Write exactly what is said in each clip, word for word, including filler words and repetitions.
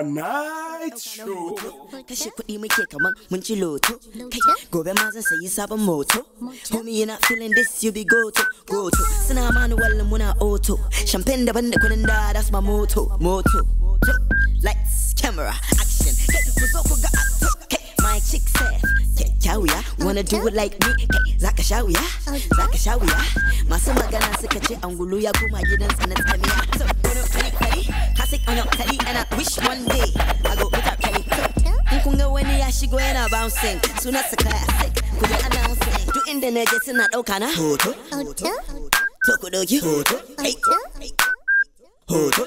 Night show. Kashe kuɗi muke kaman mun ci loto. Kai, gobe ma zan sayi sabon moto. Homie, you're not feeling this, you be go to, go to. Suna mani wallan muna auto. Champagne daban da kuɗin da, that's my motto, motto. To. Lights, camera, action. Kai, ku zo ku ga acto. Kai, my chick says, kyakkyawiya, wanna do it like me. Kai, zaka sha wuya, zaka sha wuya. Masu magana suka ce angulu ya koma gidansa na tsamiya. So, kono kali kali, classic on your telly, and I wish one day I go meet up Kelly. So, in kun ga wani ya shigo yana bouncing, sunansa classic. Ku je announcing. Duk inda na je suna ɗauka na hoto. To ku ɗauki hoto. Hey. Hoto.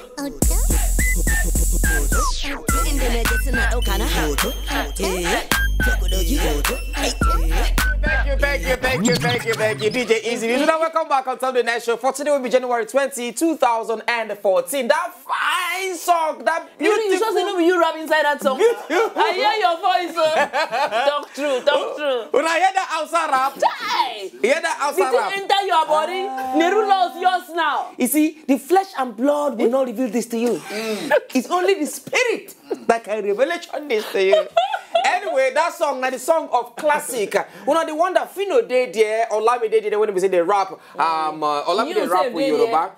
Duk inda na je suna ɗauka na hoto. Eh. To ku ɗauki hoto. Hey. Thank you, thank you, thank you, thank you, thank you, D J Easy. You know, welcome back on Sunday Night Show. For today will be January twenty, two thousand and fourteen. That fine song, that You, you beautiful. Sure say no be you rap inside that song? Beautiful. I hear your voice. Oh. Talk true, talk true. When I hear that Hausa rap, Hey! hear that The Hausa thing rap. Enter your body. Neru laws yours now. You see, the flesh and blood will not reveal this to you. It's only the spirit that can revelation this to you. Anyway, that song, now the song of classic. One of the one that Fino did there, Olamide did there when we say they rap. Um, uh, Olamide You rap say with they Yoruba.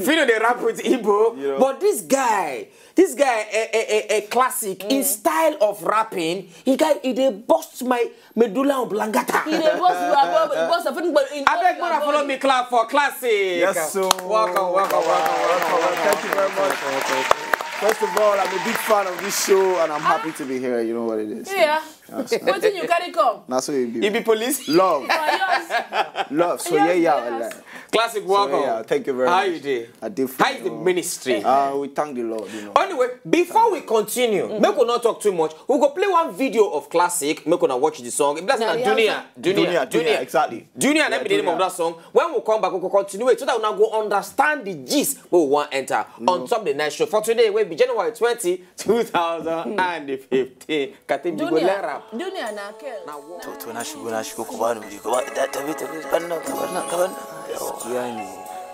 Fino they rap with Igbo. Yoruba. But this guy, this guy, a, a, a, a classic in style of rapping. He guy, he they bust my medulla oblongata. He dey boss you, boss, boss, boss, boss, I beg, man, follow me, clap for classic. Yes, so Welcome, welcome, welcome, welcome, welcome. Thank you very much. First of all, I'm a big fan of this show, and I'm happy to be here. You know what it is. Yeah. Wetin you carry come? That's what you be. You be police? Love, For yours. Love. So Yes, yeah, yeah, yes. I like. Classic, So, welcome. Yeah, thank you very How much. You doing? I did How is the fine. Ministry? Uh, we thank the Lord. You know. Anyway, before we continue, make we not talk too much. We go play one video of classic. Make una watch the song. That's Nah, not the Dunia. Hausa. Dunia. Dunia, Dunia, exactly. Dunia, let me the name Dunia. Of that song. When we come back, we go continue it so that we now go understand the gist we want enter on top of the night show for today. Will be January twenty, two thousand and fifteen. Kati Bigo Dunia. Lerap. Dunia na kill. Toto na shigo na shigo ku bani wuri ku bani da tabi tabi kaban nan kaban nan kaban nan. Yawa.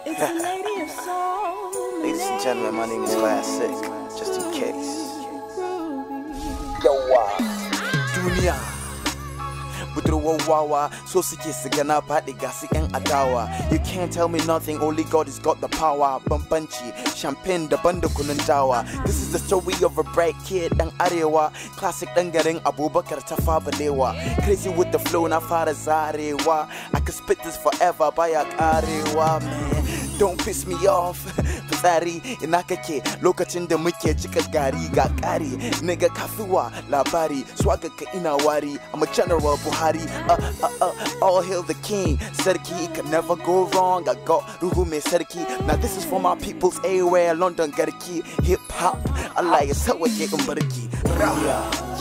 It's a lady of soul. Ladies and gentlemen, my name is Classic. Just in case. Yawa. Duniya. Budurwar wawa so suke su gana faɗi ga su yan adawa. You can't tell me nothing, only God has got the power. Bambanci, champagne daban da kunun dawa. This is the story of a bright kid ɗan arewa. Classic ɗan garin Abubakar ta Fabalewa. Crazy with the flow na fara zarewa. I could spit this forever baya karewa, man. Don't piss me off. Fitsari ina kake lokacin da muke jika gari ga kari. Nigga kafiwa labari swagger ka ina wari. I'm a General Buhari. Uh, uh, uh, all hail the king. Sarki can never go wrong. I got ruhu mai sarki. Now this is for my peoples everywhere. London garki. Hip hop. Allah ya sauke in barki. Rah.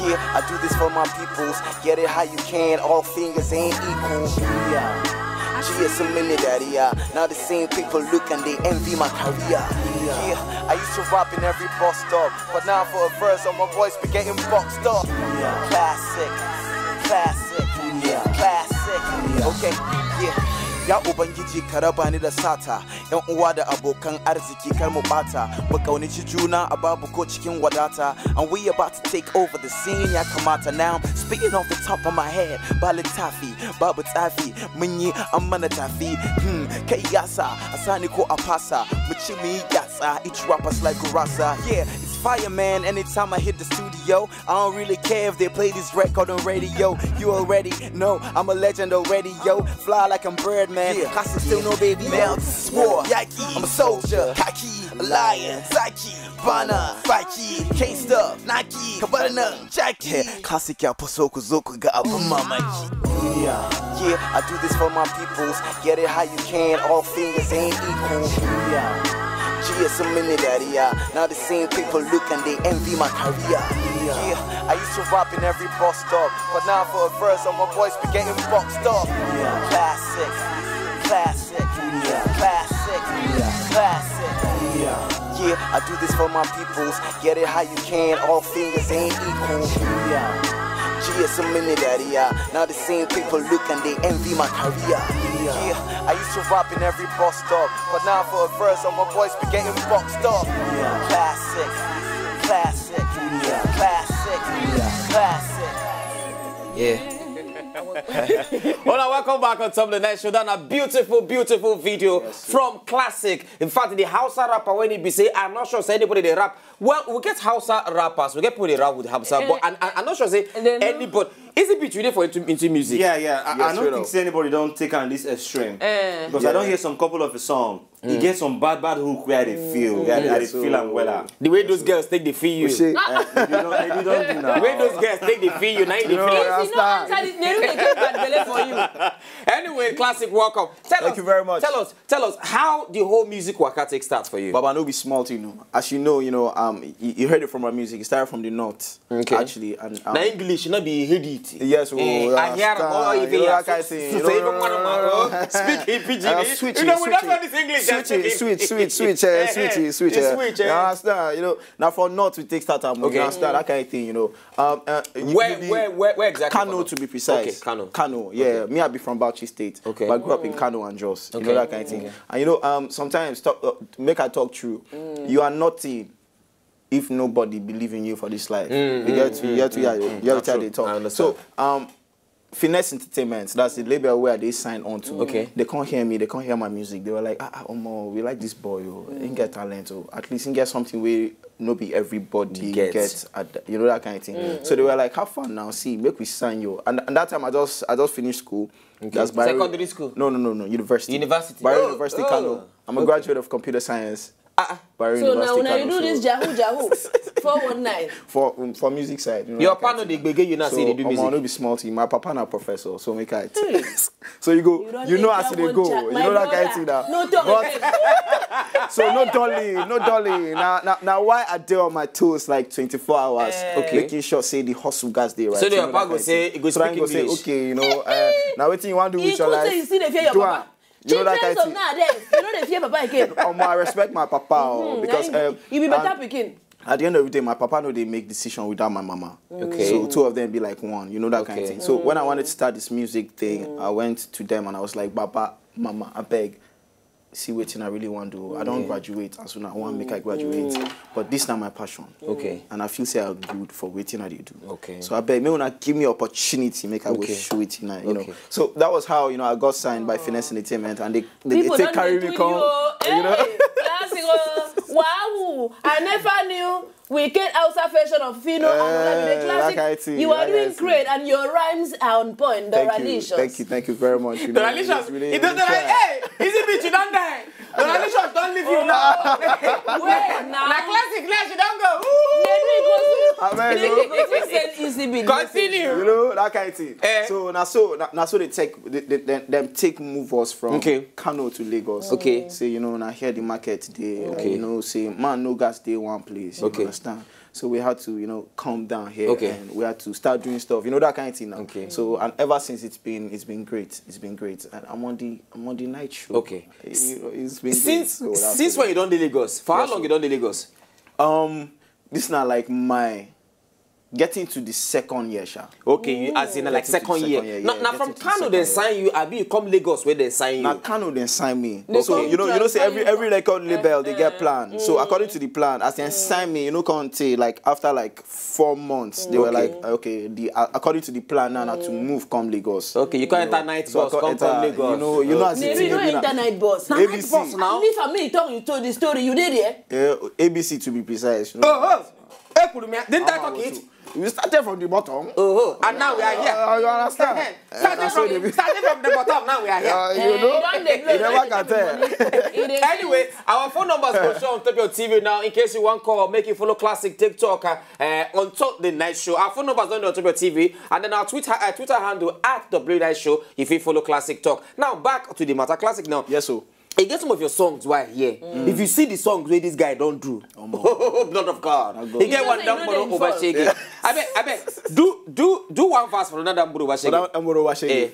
Yeah, I do this for my peoples. Get it how you can. All fingers ain't equal. Yeah. Jiya sun mini dariya. Now the same people look and they envy my career. Yeah, I used to rap in every bus stop, but now for a verse, all my boys be getting boxed up. Classic, classic, classic. Okay, yeah. Ya Ubangiji ka raba ni da sata, yan uwa da abokan arziki kar mu bata, mu kaunaci juna a babu ko cikin wadata. And we about to take over the scene, ya kamata now. Speaking off the top of my head, ba littafi, babu tsafi, mun yi an mana tafi. Hmm, kai yasa, a sani ko a fasa, mu ci mu yi gyatsa, each rapper's like gurasa. Yeah, it's fire, man, anytime I hit the studio, I don't really care if they play this record on radio. You already know I'm a legend already, yo. Fly like I'm Birdman. Yeah. Classic still no baby. Melt war. Yaki. I'm a soldier. Khaki. Lion. Zaki. Bana. Faki. Can't stop. Nike. Kabana. Jackie. Classic ya faso ku zo ku ga abin mamaki. Yeah, I do this for my peoples. Get it how you can. All fingers ain't equal. Yeah. Jiya sun mini dariya. Now the same people look and they envy my career. Yeah, I used to rap in every bus stop, but now for a verse, all my boys be getting boxed up. Classic, classic, classic, classic. Yeah, I do this for my peoples. Get it how you can. All fingers ain't equal. Jiya sun mini dariya. Now the same people look and they envy my career. Yeah, I used to rap in every bus stop, but now for a verse, all my boys be getting boxed up. Classic, classic, Classic. Classic. Yeah. Hola, welcome back on Top of the Night Show. That's a beautiful, beautiful video from Classic. In fact, the Hausa rapper, when he be say, I'm not sure say anybody they rap. Well, we get Hausa rappers, we get people they rap with Hausa, but and, and I'm not sure say anybody. Is it between for into, into music? Yeah, yeah. I, I don't think say anybody don't take on this extreme because I don't hear some couple of a song. You get some bad, bad hook where they feel, where they feel am well. The way those girls take the feel you. They don't, they don't do now. The way those girls take the feel you, now you feel. If you know answer this, they do they get bad belly for you. Anyway, Classic, welcome. Tell Thank us, you very much. Tell us, tell us how the whole music waka take start for you. Baba, no be small thing, no. As you know, you know, um, you, you heard it from my music. It started from the north, okay, actually, and um, now English, not be head it. Yes, oh, eh, I hear all you know that kind of thing. So even one of my speak in pidgin. Switch, you know, we don't know this English. Switch, switch, switch, switch, eh, switch, switch. You understand? You know, now for north we take start. You understand that kind of thing. You know, um, uh, where, where, where, where exactly? Kano, to be precise. Okay, Kano. Kano, yeah. Okay. Me, I be from Bauchi State. Okay. But I grew up in Kano and Jos. You know that kind of thing. Okay. And you know, um, sometimes talk, uh, make I talk true. You are nothing if nobody believe in you for this life. You get to, you get to, yeah, you get to they talk. So, um, Finesse Entertainment, that's the label where they sign on to. Okay. They can't hear me, they can't hear my music. They were like, ah, ah, Omo, we like this boy, oh. He get talent, oh. At least he get something we no be everybody gets. At the, you know that kind of thing. So they were like, have fun now, see, make we sign you. And, and that time I just I just finished school. Okay. That's Bayero. Secondary school? No, no, no, no, university. University. Bayero University, Kano. I'm a graduate of computer science. Ah, ah. Bayero University, Kano. So now when you do this Yahoo Yahoo four one nine for um, for music side, you know, your papa no dey gbege you now say they do music. No be small thing. My papa na professor, so make I. So you go, you know as they go, you know that kind of thing now. No talk. So no dolly, no dolly. Now, now, now why I dey on my toes like twenty-four hours, okay, making sure say the hustle gas dey right. So the papa go say, go speak English. Okay, you know, uh, now wetin you want to do with your life? You see, they fear your papa. You know that kind of thing. Nowadays, you know they fear papa again. Um, I respect my papa, oh, because um, you be better pikin. At the end of the day, my papa know they make decision without my mama. Okay. So two of them be like one, you know that kind of thing. So when I wanted to start this music thing, I went to them and I was like, Papa, Mama, I beg, see wetin I really want to do. I don't graduate as soon as I want make I graduate. But this now my passion. Okay. And I feel say I'm good for wetin I dey do. Okay. So I beg, may una give me opportunity, make I go show wetin I, you know. So that was how, you know, I got signed by Finesse Entertainment, and they they, they take carry me come. You know. Classic, oh. Wow, I never knew. We get outside version of Fino and Ola with the classic. You are doing great and your rhymes are on point. Thank you, thank you, thank you very much. You know, Doralicious, really, it doesn't like, hey, is it bitch, you don't die. Doralicious don't leave you now. Wait, now. Na classic, now she don't go. Continue. You know, that kind of thing. So now, so now, now so they take they, they, they, them take move us from Kano to Lagos. Okay. Say, you know, now here the market they, okay, you know, say man no gas day one place. You understand? So we had to, you know, come down here, okay, and we had to start doing stuff, you know, that kind of thing now. Okay. So and ever since it's been it's been great. It's been great. And I'm on the I'm on the night show. Okay. It's been since great, so since when you don't do Lagos? For how long you don't do Lagos? Um, this now like my getting to the second year, sha. Okay, you, as in like second year. Now, now from Kano they sign you, abi you come Lagos where they sign you? Now Kano they sign me. So you know, you know, say every every record label they get plan. So according to the plan, as they sign me, you know, come take like after like four months, they were like, okay, the uh, according to the plan now, now to move come Lagos. Okay, you can't enter night bus, come come Lagos. You know, you know as it's maybe you don't enter night bus. Night bus now. If I may tell you told the story, you did it. A B C to be precise. You know? Oh, oh. Hey, Kurumia, didn't I talk it? We started from the bottom. Oh, and now we are here. Uh, you understand? Starting from, starting from the bottom, now we are here. Uh, you know, you never can tell. Anyway, our phone numbers for sure on top your T V now. In case you want call, make you follow Classic TikTok uh, uh, on top the night show. Our phone numbers on top your T V, and then our Twitter, uh, Twitter handle at W Night Show. If you follow Classic Talk. Now back to the matter, Classic now. Yes, sir. E get some of your songs why here. If you see the songs where this guy don't do, blood of God. E get one Damboro Obashege. I bet, I bet. Do do do one verse for another Damboro Obashege. Damboro Obashege.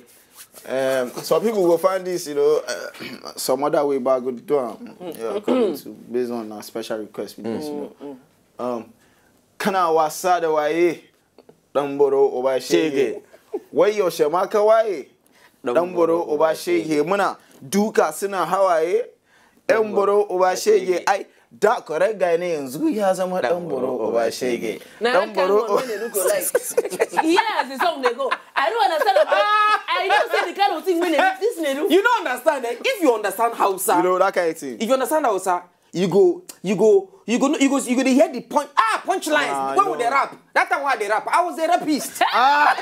Um, some people will find this, you know, uh, some other way back go do am. Yeah, according to based on a special request with this, you know. Um, kana wasa da waye. Damboro Obashege. Wai yaushe ma ka waye? Damboro Obashege. Muna duka suna hawaye. Yan boro Obashege. Ai, That correct guy ne yanzu ya zama dan boro uba shege. Na that kind one wey dey look like. He hear as the song dey go. I don't understand am. I don't say the kind of thing wey dey this dey do. You no understand, eh? If you understand Hausa, you know that kind of thing. If you understand Hausa, you go, you go, you go, you go, you go dey hear the punch, ah, punchlines. When we dey rap, that time when I dey rap, I was a rapist. Ah.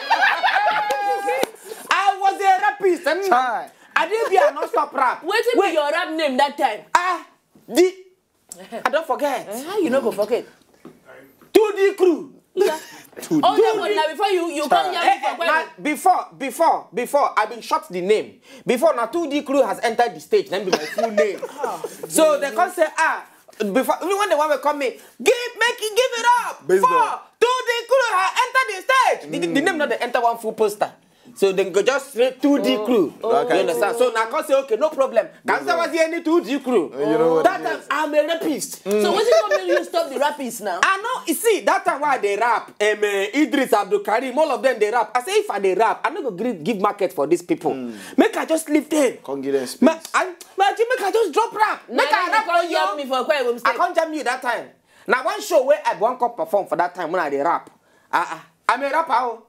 I was a rapist. Mm. I did be a non-stop rap. Wetin be your rap name that time? Ah, the I don't forget. Eh, how you no go forget? Two D crew. Yeah. Two D. Oh, that one na before you, you come here before. Eh, eh, na before, before, before, I been shot the name. Before, now two D crew has entered the stage. Then be my full name. So they come say, ah, before, even when they want to call me, give, make it, give it up. Based for on two D crew has entered the stage. The, the name not the enter one full poster. So then go just straight two D crew. Oh. You understand? So now I can say, okay, no problem. Can say was any two D crew. You know what that time I'm a rapist. So what is going to you stop the rapists now? I know. You see that time why they rap. Um, uh, Idris Abdul Karim, all of them they rap. I say if I they rap, I no go give market for these people. Make I just leave them. Can't give them space. Ma, I, make I just drop rap. Make I rap for you. Me for I can't jam you that time. Now one show where I one cup perform for that time when I they rap. Uh, uh, I'm a rapper. Oh.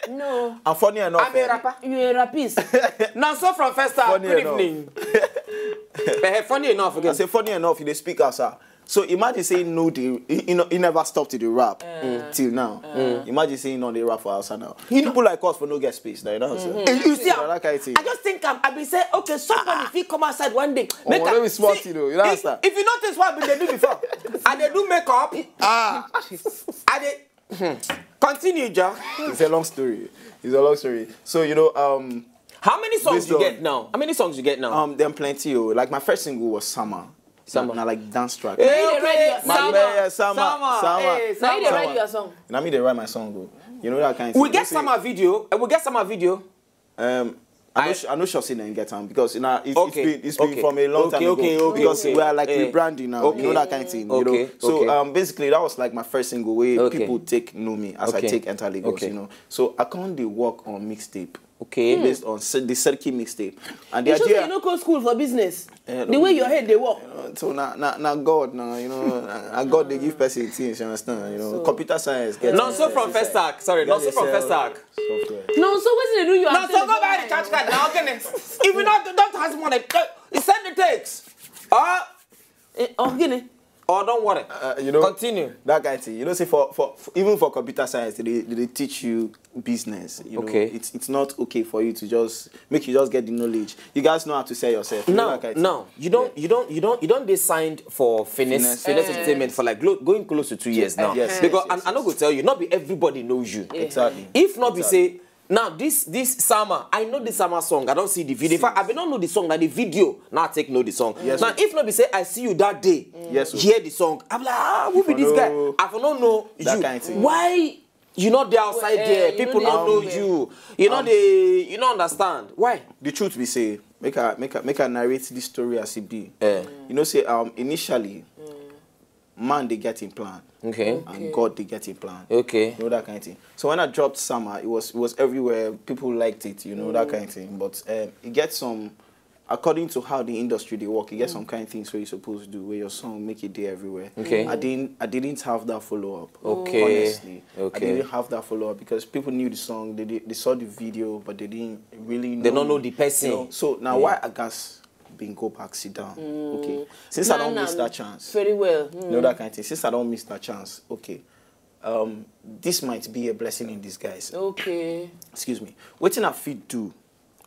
No. And funny enough, I'm a rapper. You a rapist. Now, so from first time, good evening. Eh, funny enough, again. I say funny enough, you dey speak as, sir. So imagine saying no, they, he, he, no, he never stopped to the rap till now. Imagine saying no, they rap for us now. People like us for no get space, now, you know. So. You see, that kind of thing. I just think I'm, I be say, okay, somebody if he come outside one day, make a small thing, you know. If you notice what they do before, and they do makeup, ah, I dey Hmm. Continue, Joe. It's a long story. It's a long story. So, you know, um, how many songs you get now? How many songs you get now? Um, them plenty. Oh. Like my first single was Summer. Summer. Now, like dance track. Hey, okay. Summer. Yeah, Summer. Summer. Summer. Hey, now you dey write your song. Now me dey write my song. Oh. You know that kind of thing. We get Summer video. Eh, we get Summer video. Um, I know, I, sh- I know Shosi didn't get am because you know it's, okay, it's been it's been okay, from a long okay, time okay, ago okay, because okay. We are like eh, rebranding now, okay, you know that kind of thing, okay, you know. So okay. Um, basically that was like my first single where okay. People take know me as okay. I take enter Lagos, okay. You know. So I can't do work on mixtape. Okay. Based on the Serki mixtape, and the idea. You know, go school for business. Eh, the way your head they work. So now, now, now God now, you know, now God they give person things, you understand? You know, so, computer science. Get no, so from first act, sorry, no, so from first act. Software. No, so wetin dey do you? No, so go buy recharge card now. Okay, if you not don't has money, you send the text. Ah, eh, oh, gini. Oh, don't worry. Uh, you know, continue that kind of thing. You know, see for, for, for even for computer science, they, they teach you business. You know, okay, it's it's not okay for you to just make you just get the knowledge. You guys know how to sell yourself. You no, no, you don't, yeah. You don't, you don't, you don't. They signed for Finesse, Finesse, Finesse uh, Entertainment for like glo- going close to two years now. Yes, because yes, yes, and yes. I no go tell you, not be everybody knows you. Exactly. If not exactly. Be say now this this Summer, I know this Summer song. I don't see the video. In fact, I don't know the song. Now the video, now I take know the song. Yes, now if not be say I see you that day, yes, hear the song. I'm like, ah, who be this guy? I don't know you. Kind of why? You not there outside well, there. Uh, people don't know you. You know um, they. You don't understand why. The truth we say, make I make I, make I narrate this story as it be. Uh, you know, say um initially, mm. Man they get in plan, okay, and okay. God they get in plan, okay. You know that kind of thing. So when I dropped Summer, it was it was everywhere. People liked it, you know mm. That kind of thing. But um, it gets some according to how the industry they work, you get mm. Some kind of things where you're supposed to do, where your song make it there everywhere. Okay. I didn't, I didn't have that follow up. Okay. Honestly, okay. I didn't have that follow up because people knew the song, they, they, they saw the video, but they didn't really. Know they don't know the person. You know? So now yeah. Why I guess been go back sit down? Mm. Okay. Since no, I don't no, miss that chance. Very well. Mm. You know that kind of thing. Since I don't miss that chance, okay. Um, this might be a blessing in disguise. Okay. Excuse me. What can I fit do?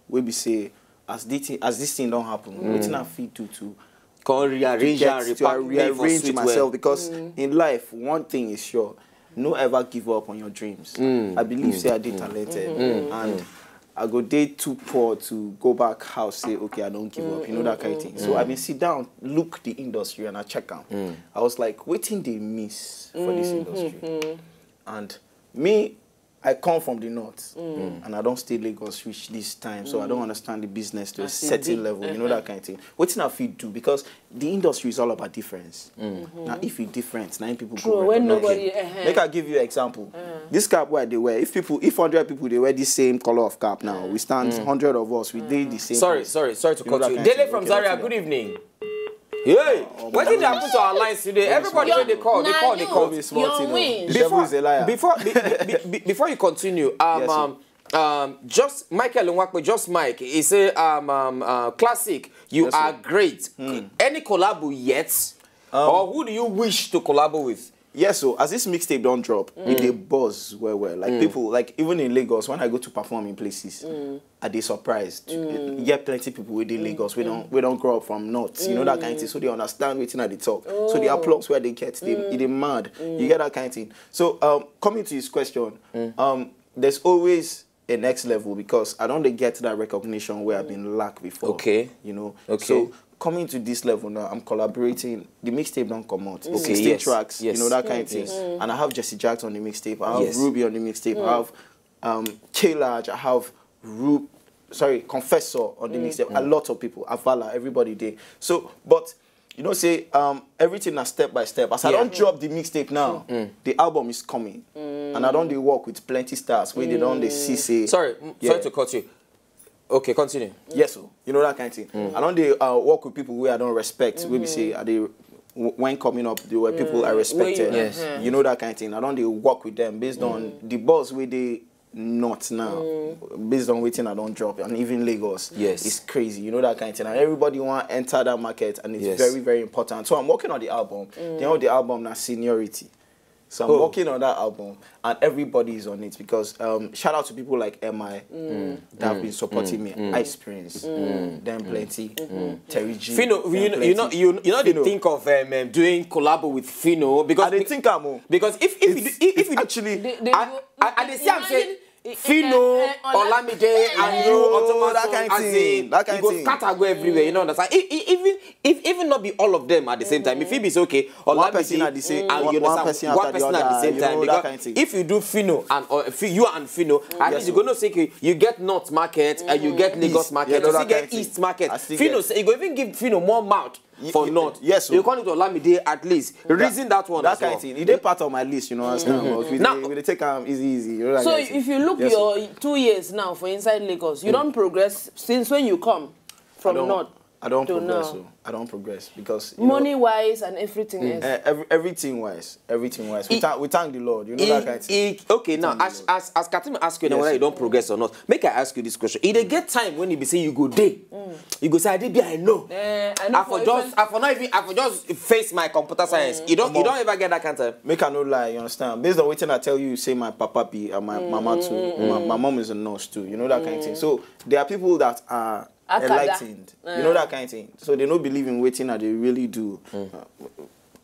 We be say as this thing, as this thing don't happen, mm. What can I fit do to come rearrange and repack rearrange myself well. Because mm. In life, one thing is sure. No ever give up on your dreams. Mm. I believe mm. Say I did mm. Talented mm. And I go day too poor to go back house say okay I don't give mm, up you know mm, that kind of mm, thing mm. So I been sit down look the industry and I check am mm. I was like wetin dey miss for this mm, industry mm, mm. And me I come from the north mm. And I don't stay Lagos reach this time so mm. I don't understand the business to a certain level you know that kind of thing wetin I fit do because the industry is all about difference. Mm. Mm-hmm. Now, if you different, now people true, go when nobody, uh-huh. Make I give you an example. Uh-huh. This cap where they wear, if people, if hundred people they wear the same color of cap now, uh-huh. We stand uh-huh. Hundred of us, we uh-huh. Did the same. Sorry, place. Sorry, sorry to you cut you. Dele from Zaria, good evening. Hey, wetin dey happen to our lines today? Everybody wey dey call, dey call, dey call. Small thing o. The devil is a liar. Before, be, be, be, before you continue, um, um, um, just Michael Nwakpe, just Mike, he say, um, um, uh, Classic, you are great. Any collabo yet? Or who do you wish to collabo with? Yes, so as this mixtape don drop, e dey buzz well well. Like, people, like, even in Lagos, when I go to perform in places, I dey surprised. Yeah, plenty people wey dey Lagos, we don't we don't grow up from north, you know that kind of thing. So they understand wetin I dey talk. So the applause where they get, they, e dey mad. You get that kind of thing. So, um, coming to his question, um, there's always a next level because I don't dey get that recognition where I've been lack before. Okay. You know. Okay. So coming to this level now, I'm collaborating. The mixtape don't come out. It's Okay, sixteen yes, tracks, yes. You know that kind of thing. And I have Jesse Jackson on the mixtape. I have Yes. Ruby on the mixtape. I have, um, K Large. I have Rub, sorry, Confessor on the mixtape. A lot of people, Avala, everybody there. So, but you know, say, um, everything na step by step. As I Yeah. don't drop the mixtape now, the album is coming, and I don't dey work with plenty stars. Where they don't dey see say Sorry, m- Yeah. sorry to cut you. Okay, continue. Yes, so you know that kind of thing. I don't dey, uh, work with people where I don't respect. Where we say I dey w- when coming up, there were people I respected. Yes. You know that kind of thing. I don't dey work with them based on the buzz where they not now, based on wetin I don't drop, and even Lagos. Yes. It's crazy. You know that kind of thing. And everybody want enter that market, and it's Yes. very, very important. So I'm working on the album. The name of the album na Seniority. So I'm Oh. working on that album, and everybody is on it because, um, shout out to people like M I that have been supporting me, Ice Prince, them plenty, Terry G, Phyno, them you know, you know, plenty. you, you know, they Phyno. think of um, um, doing collabo with Phyno because I dey think am o. because if if you do, It's, if, if it's you do, actually The- the- I, I, I dey see am say imagine, eh, eh, Phyno, eh, eh, Ola- Olamide, and you, Oh, Automaton, that kind as thing, in, that kind you go thing. scatter go everywhere. You know understand? E- e- Even if even not be all of them at the same time, if it be say okay, One Olamide person at the same, and one, you one understand, person one after the person at the other, same you time. know, that Because kind of thing. if you do Phyno and or Phy- you and Phyno, at Yes, least you sir. go know say okay, you get North Market and you get Lagos East, Market, you you know, still that get kind of thing. East Market. I still Phyno get say you go even give Phyno more mouth Ye- for ye- North. yes, You sir. call it Olamide at least. Reason that one That as kind well. of thing. It dey part of my list, you know, understand? But we Now- dey, we dey take am easy, easy. You know that So kind of thing. if you look Yes, sir. your two years now for inside Lagos, you don't progress since when you come from I don't, North I don't to progress. now. So I don't progress because you know, Money wise and everything else. eh, every, everything wise, everything wise. We It- thank, we thank the Lord. You know that kind of thing. It- okay, now Thank the as Lord. as as Katim ask you now Yes, whether you sir. don't progress or not, make I ask you this question. If they get time when you be say you go day, you go say I did be I know. Eh, I know I for for just, even I for not even, I for just face my computer science. You don't, you Omo. don't ever get that kind of time. Make I no lie, you understand? Based on wetin I tell you, say my papa be and my mama too. My, my mom is a nurse too. You know that kind of thing. So there are people that are Akada. enlightened. You know that kind of thing. So they don't believe in wetin I they really do. Uh,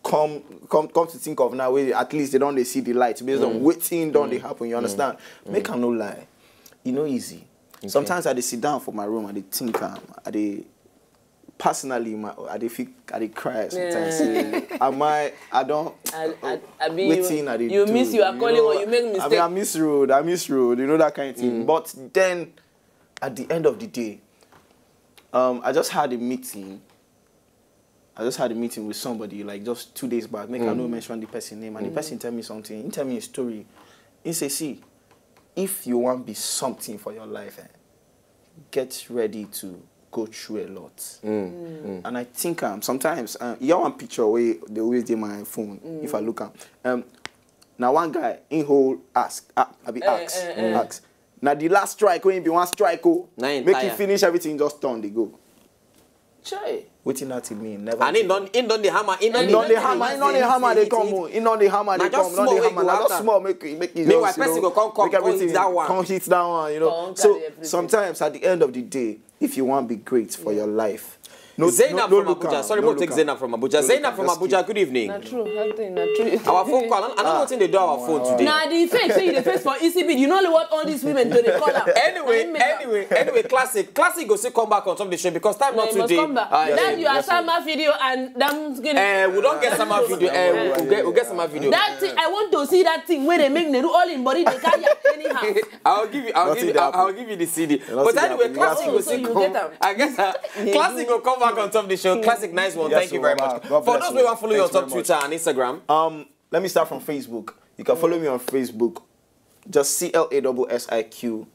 come, come, come to think of now, where at least they don't they see the light based on wetin don't they happen. You understand? Make I no lie, e no easy. Sometimes I dey sit down for my room, I dey think am, I dey personally, my, I dey feel, I dey cry sometimes. Yeah. Say, am I? I don't. I, I, I be Wetin you, I dey you do, miss you are you calling know, or you make I mean, mistake. I miss road, I miss road, you know that kind of thing. But then, at the end of the day, um, I just had a meeting. I just had a meeting with somebody like just two days back. Make I no mention the person name, and the person tell me something. He tell me a story. He say, see, if you want be something for your life, eh, get ready to go through a lot. And I think um, sometimes uh, you have one picture where they always dey my phone. If I look am, um, now one guy in whole ask, ah, I be Eh, ask, eh, eh. ask. Now the last strike when you be one strike, oh, Na him make you tire. finish everything, just turn they go. Chai. Wetin that thing mean? Never. And he don, he don the hammer, he don He don the the hammer, he don the hammer, they come. Oh. He don the hammer, Na they just come. He don small the way hammer. go Na just after. small, make it, make it Meanwhile, just, you person know, go come, come, make come hit everything, that one. come hit that one. You know. Come So carry everything. sometimes at the end of the day, if you want to be great for your life, no, Zainab no, no from look Abuja. am, Sorry, no we'll look take am. Zainab from Abuja. No look Zainab am, from just Abuja, keep. good evening. Na true, that thing, na true. Our phone call. I don't know Ah. wetin dey do our phone today. Na the fake say you dey face for E C B. You know what all these women do? They call am. Anyway, Na him make am. anyway, anyway, classic, classic go still come back on top of the show because time Na not him must today. come back. Ah, That yeah, your yes, Asama video and that Eh, we don't get Sama video. Eh, we, we get, we get Sama video. That thing, I want to see that thing where they make Neru all in body they carry am anyhow. I'll give you, I'll Nothing give you, dey I'll, I'll happen. give you the C D. Nothing But dey anyway, happen. classic Nothing go So still you come. get am. I guess uh, classic go come back on top of the show. Classic, nice one. Yes, Thank you so very much. much. God For bless those you. who are following you on Thanks top very Twitter much. and Instagram, Um, let me start from Facebook. You can follow me on Facebook. Just C L A double S I Q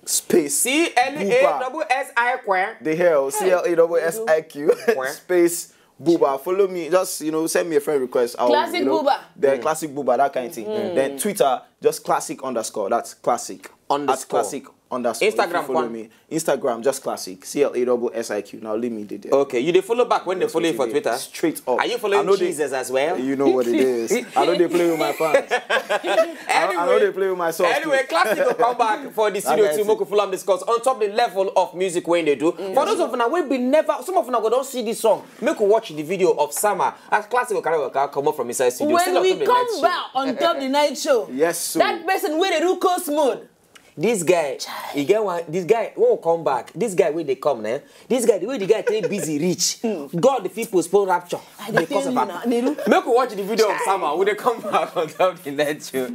space C L A double S I Q. The hell, C L A double S I Q space Buba, follow me. Just, you know, send me a friend request. I'll, Classic you know, Buba. The classic Buba, that kind of thing. Then Twitter, just classic underscore. That's classic. Underscore. At classic underscore. Instagram, If you follow Kwan? Me. Instagram, just classic. C L A double S I Q. Now leave me there. Okay, you dey follow back when they follow you for Twitter. Straight up. Are you following I know they- Jesus as well? You know what it is. I know they play with my fans. I, I know they play with my sauce. Anyway, Too. Classic go come back for the studio That's too. it. Make we follow am discuss on top the level of music wey dey do. For those of una wey be never, some of una go don see this song. Make we watch the video of Sama as Classic go carry waka comot from inside studio. Still When on we top the come night show. Back on top the night show, Yes, so- that person wey dey do Coast Mode. This guy, he get one. This guy won't come back. This guy wey dey come, eh? This guy, the way the guy take busy reach, God, the fit postpone rapture. I dey tell you now, Neru. Make we watch the video of Sama. We dey come back on top the night show.